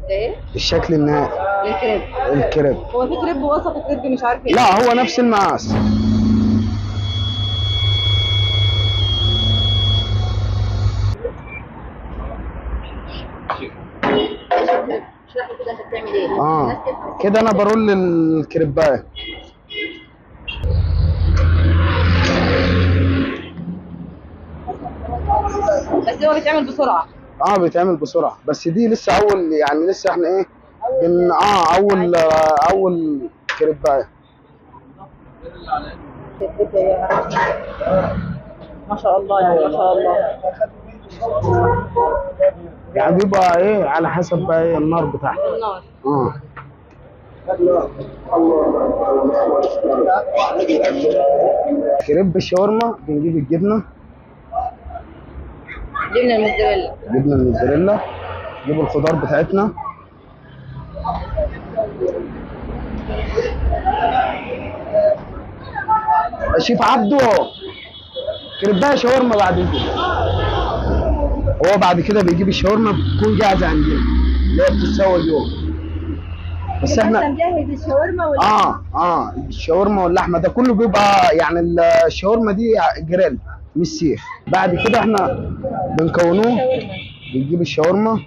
ده ايه؟ الشكل النهائي للكريب. الكريب. هو في كريب وسط كريب مش عارف ايه؟ لا هو نفس المقاس. اشرح لي كده انت بتعمل ايه؟ كده انا برول الكريبايه. بس هو بيتعمل بسرعة. بيتعمل بسرعة، بس دي لسه اول، يعني لسه احنا ايه بن اول اول كريبايه. ما شاء الله، يعني ما شاء الله. يعني بيبقى ايه على حسب بقى ايه النار بتاعته. النار. كريب الشاورما بنجيب الجبنة. جبنه الموتزاريلا. جبنه الموتزاريلا، نجيب الخضار بتاعتنا. شيف عبده كريبايه شاورما بعد كده. هو بعد كده بيجيب الشاورما بتكون جاهزة عندنا اللي هي بتتسوى جوه. بس احنا مجهز الشاورما ولا الشاورما واللحمة ده كله بيبقى يعني الشاورما دي جريل مش سيخ. بعد كده احنا بنكونوه، بنجيب الشاورما.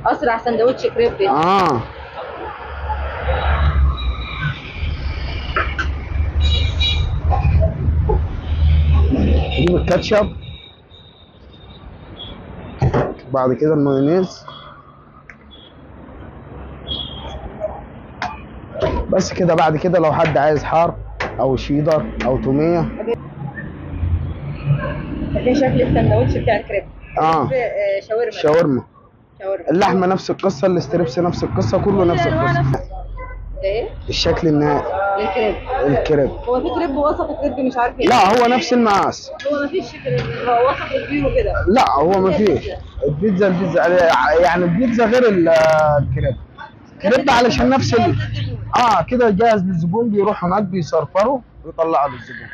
اسرع سندوتش كريب. نجيب الكاتشب، بعد كده المايونيز. بس كده. بعد كده لو حد عايز حار او شيدر او توميه. ده شكل السندوتش بتاع الكريب. شاورما. شاورما. اللحمة نفس القصة، ال strips نفس القصة، كله نفس القصة. ده ايه؟ الشكل النهائي للكريب. الكريب. هو في كريب وسط كريب مش عارف ايه؟ لا هو نفس المقاس. هو مفيش كريب، هو وسط كبير وكده. لا هو مفيش. البيتزا يعني البيتزا غير الكريب. الكريب علشان نفس كده جاهز للزبون، بيروح هناك بيصرفره ويطلعه للزبون.